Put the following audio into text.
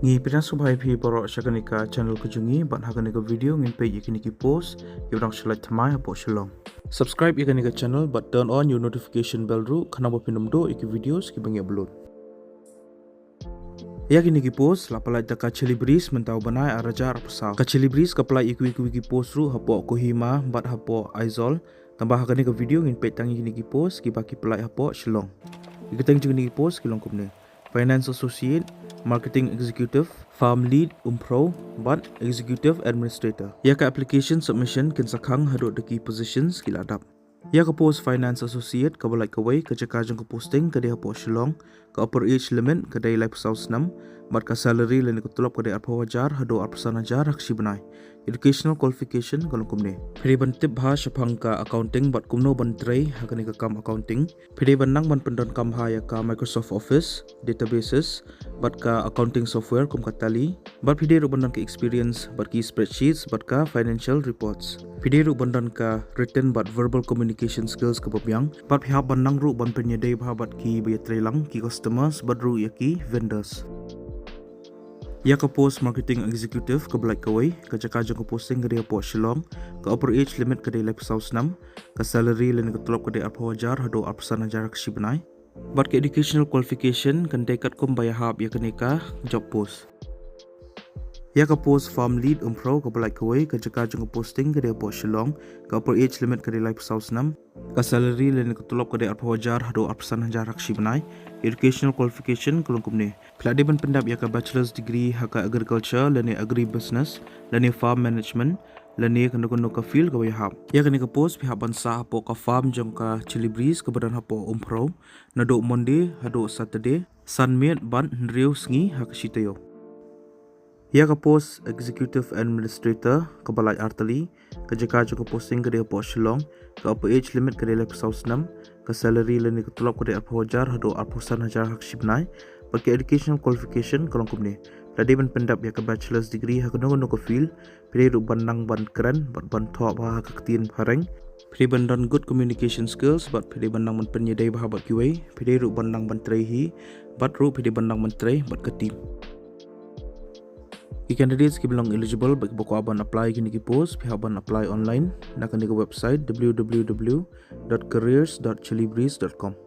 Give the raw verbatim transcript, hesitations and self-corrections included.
Ngi pdiang sngewbha ïa phi baroh sha kane ka channel ka jong ngi, bad ha kane ka video ngin peit ïa kine ki post kiba dang shu lait thymmai hapoh Shillong. Subscribe ïa kane ka channel bad turn on your notification bell ruh, khnang ba phin ym duh ïa ki videos kiba ngi upload. Ïa kine ki post la pyllait da ka Chilli Breeze mynta u bnai ar hajar arphew saw. Ka Chilli Breeze ka pyllait ïa kiwei kiwei ki post ruh hapoh Kohima bad hapoh Aizawl. Tangba ha kane ka video ngin peit tang ïa kine ki post kiba ki pyllait hapoh Shillong. Ki kyrteng jong kine ki post ki long kumne: Finance Associate, Marketing Executive, Farm Lead, Umphrew, bad Executive Administrator. Ïa ka application submission kin sa khang haduh da ki positions ki la dap. Ïa ka post Finance Associate kaba lait kawei, ka jaka jong ka posting ka dei hapoh Shillong, ka upper age limit ka dei laiphew saw snem, bad ka salary lane ka tulop ka dei arphew hajar haduh arphew san hajar ha ka shi bnai. Educational qualification ka long kumne: phi dei ban tip bha shaphang ka accounting bad kumno ban trei ha kane ka kam accounting. Phi dei ban nang ban pyndonkam bha ïa ka Microsoft Office, databases, bad ka accounting software kum ka Tally. Bad phi dei ruh ban don ka experience bad ki spreadsheets bad ka financial reports. Phi dei ruh ban don ka written bad verbal communication skills kaba biang. Bad phi hap ban nang ruh ban pynïadei bha bad kiba ïatreilang, ki customers bad ruh ïa ki vendors. Ïa ka post Marketing Executive kaba lait kawei, ka jaka jong ka posting ka dei hapoh Shillong, ka upper age limit ka dei laiphew saw snem, ka salary lane ka tulop ka dei arphew hajar haduh arphew san hajar ha ka shi bnai. Bad ka educational qualification kan dei katkum ba ïahap ïa kane ka job post. Ïa ka post Farm Lead Umphrew kaba lait kawei, ka jaka jong ka posting ka dei hapoh Shillong, ka upper age limit ka dei laiphew saw snem, ka salary lane ka tulop ka dei arphew hajar haduh arphew san hajar ha ka shi bnai. Educational qualification ka long kumne: phi la dei ban pyndap ïa ka bachelor's degree ha ka agriculture lane agribusiness lane farm management lane kano kano ka field kaba ïahap. Ïa kane ka post phi hap ban sah hapoh ka farm jong ka Chilli Breeze kaba don hapoh Umphrew naduh Monday haduh Saturday, san miet bad hynriew sngi ha ka shi taïew. Ïa ka post Executive Administrator kaba lait artylli, ka jaka jong ka posting ka dei hapoh Shillong, ka upper age limit ka dei laiphew saw snem, ka salary lane ka tulop ka dei arphew hajar haduh arphew san hajar ha ka shi bnai. Bad ka educational qualification ka long kumne: phi la dei ban pyndap ïa ka bachelor's degree ha kano kano ka field, phi dei ruh ban nang ban kren bad ban thoh bha ha ka ktien phareng. Phi dei ban don good communication skills bad phi dei ban nang ban pynïadei bha bad kiwei. Phi dei ruh ban nang ban trei hi bad ruh phi dei ban nang ban trei bad ka team. Ki candidates kiba long eligible bad kiba kwah ban apply kine ki post, phi hap ban apply online na kane ka website w w w dot careers dot chillibreeze dot com.